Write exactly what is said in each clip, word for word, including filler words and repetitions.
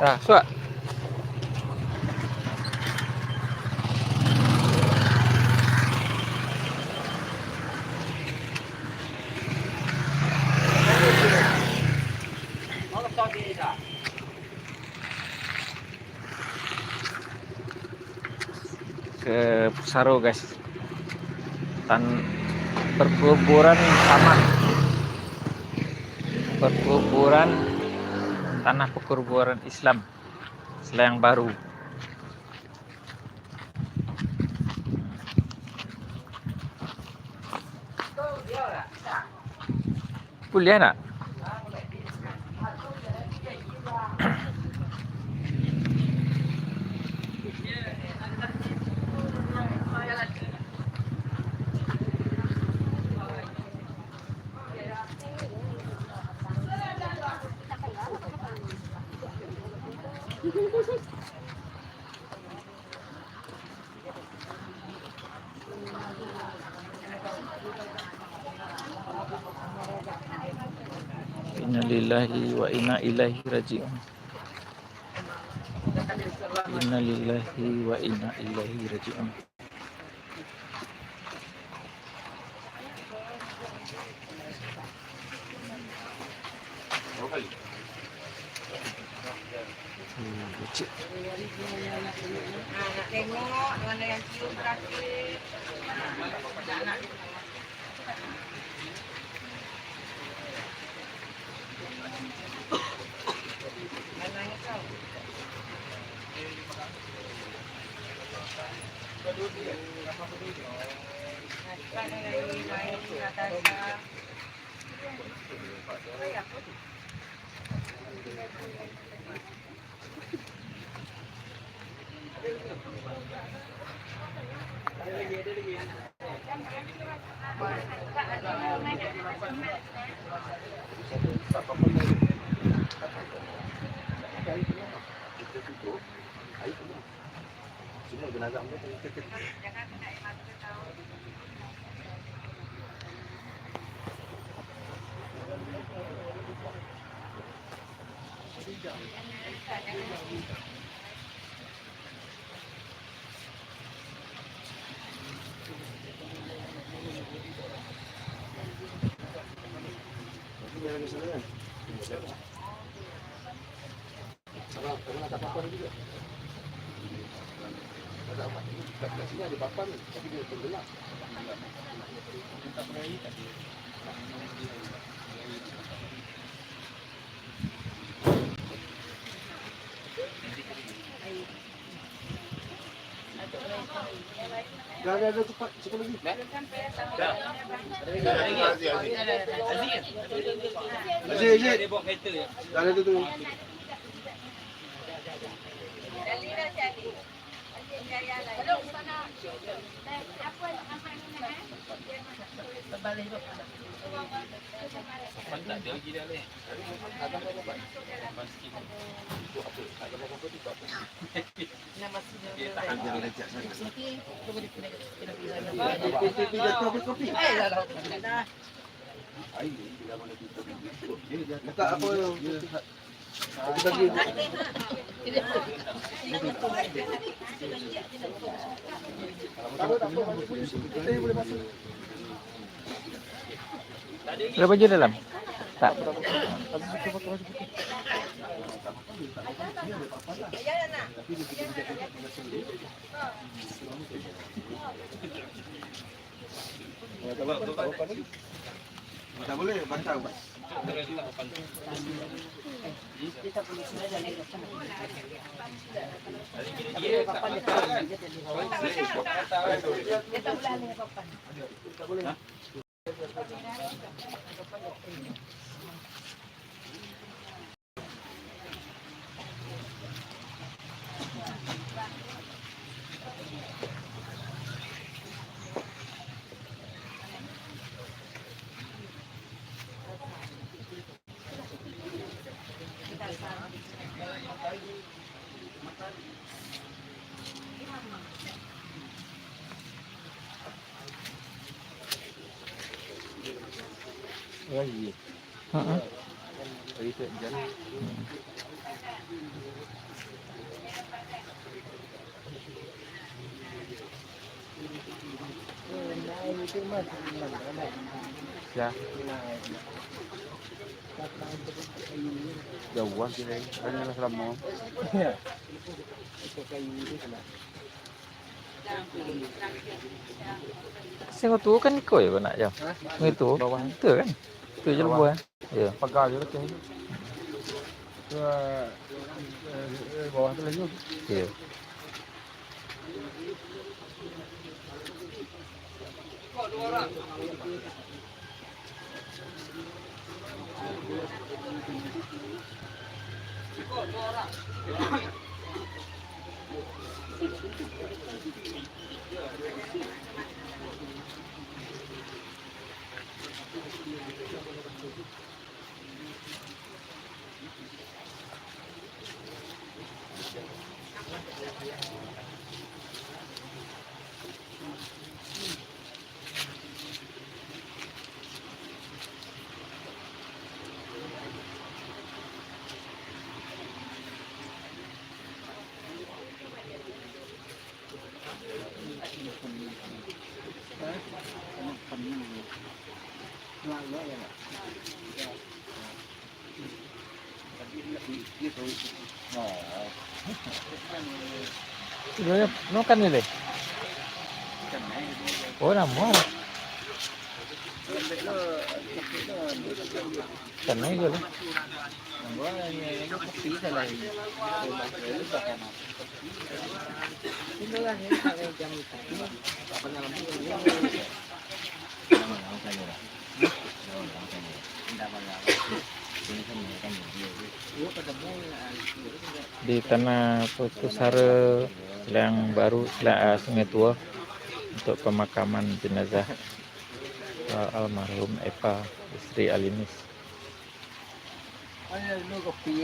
Dah, suak. Ke Pusaro, guys. Tan-, perkuburan tanah. Perkuburan tanah, perkuburan Islam Selayang Baru. Kuliah nak? Innalillahi wa inna ilaihi raji'un. Innalillahi wa inna ilaihi raji'un. Hmm, kecil. Nah, nak tengok mana yang cium terakhir. Nah, nak, nak. Dah, dah, dah, cepat, cepat lagi. Aziz, Aziz. Dah, dah, dah, dah. Ada baju dalam? Tak. Tak boleh bantang. Oh, iya. Heeh. Hmm. Ya. Jauah kira, hanya lah selama. Sing tu kan iko ya, nak, ya. Sing tu. Bawah. Tu kan. Tu je. Bawah. Buah. Ya. Pagar je lah, tu. Tu, eh, eh, bawah tu lah, Ju. Ya. Makan ni leh. Oh, namo? Ikan ni je lah. Di tanah Pusara Silang Baru, Silang, ah, Sungai Tua, untuk pemakaman jenazah, ah, almarhum Epa, istri Alinis.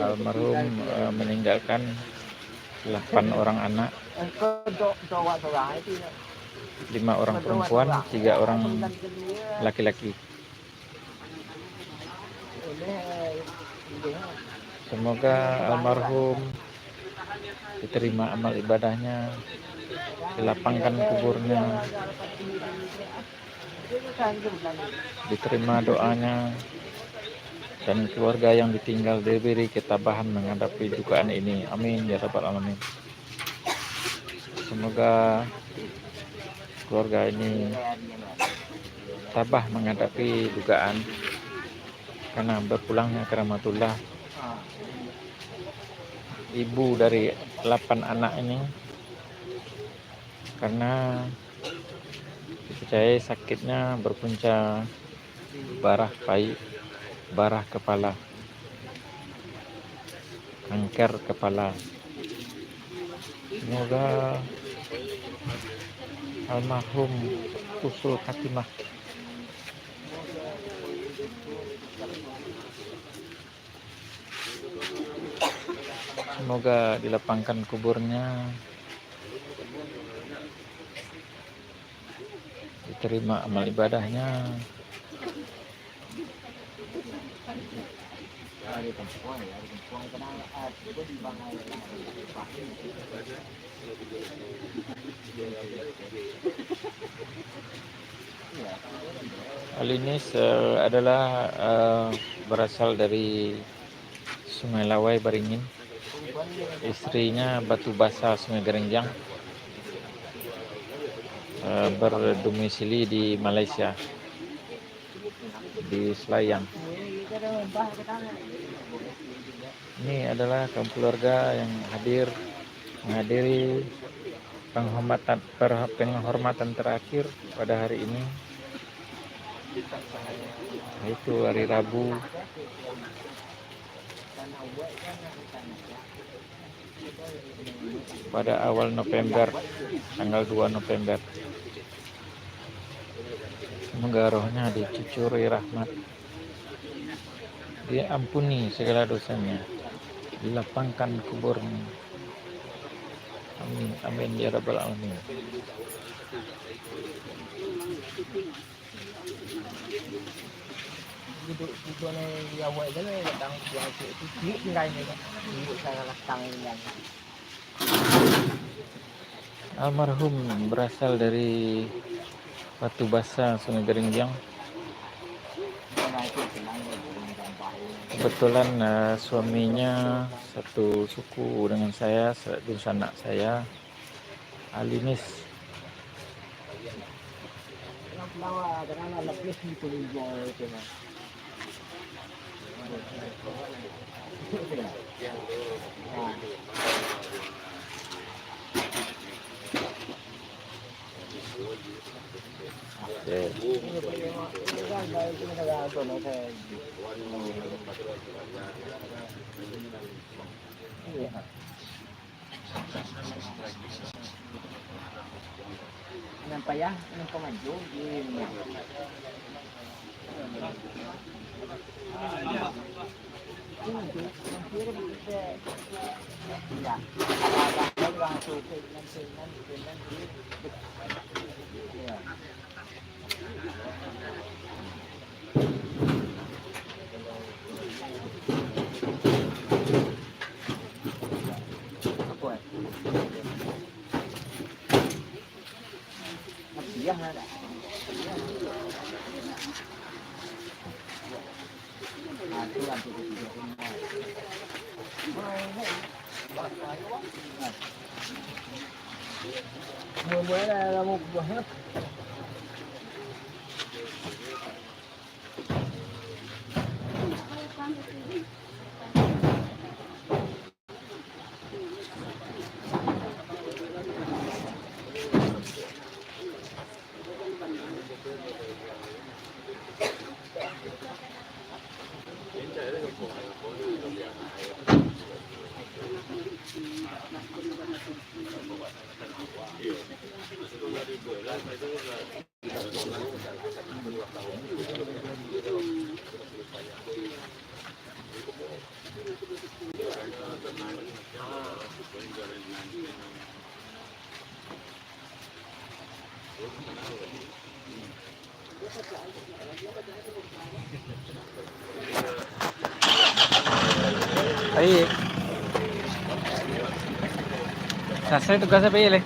Almarhum, eh, meninggalkan lapan orang anak, lima orang perempuan, tiga orang laki-laki. Semoga almarhum diterima amal ibadahnya, dilapangkan kuburnya, diterima doanya, dan keluarga yang ditinggal diberi ketabahan menghadapi dugaan ini. Amin, ya rabbal alamin. Semoga keluarga ini tabah menghadapi dugaan karena berpulangnya ke Rahmatullah ibu dari lapan anak ini, karena dipercayai sakitnya berpunca barah paik, barah kepala, kanker kepala. Semoga almarhum husnul khatimah. Semoga dilapangkan kuburnya, diterima amal ibadahnya. Alinis, eh, adalah, eh, berasal dari Sungai Lawai, Baringin. Istrinya Batu Basa, Sungai Gerenjang, eh, berdomisili di Malaysia, di Selayang. Ini adalah kaum keluarga yang hadir, menghadiri penghormatan, per-, penghormatan terakhir pada hari ini, yaitu hari Rabu, pada awal November, tanggal dua November. Semoga rohnya dicucuri rahmat, diampuni segala dosanya, dilapangkan kuburnya. Amin, amin, ya rabbal alamin. Duduk tigo ni, awak je lah datang, dia tu, dia tinggal ni, dia salah datang ni. Almarhum berasal dari Batu Basa, Sungai Garinggiang. Kebetulan, eh, suaminya satu suku dengan saya, sa-, dunsanak saya, Alinis. Nampak ya, nampak maju. Ai. Salasai tugas apo lai?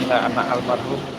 Inilah anak almarhum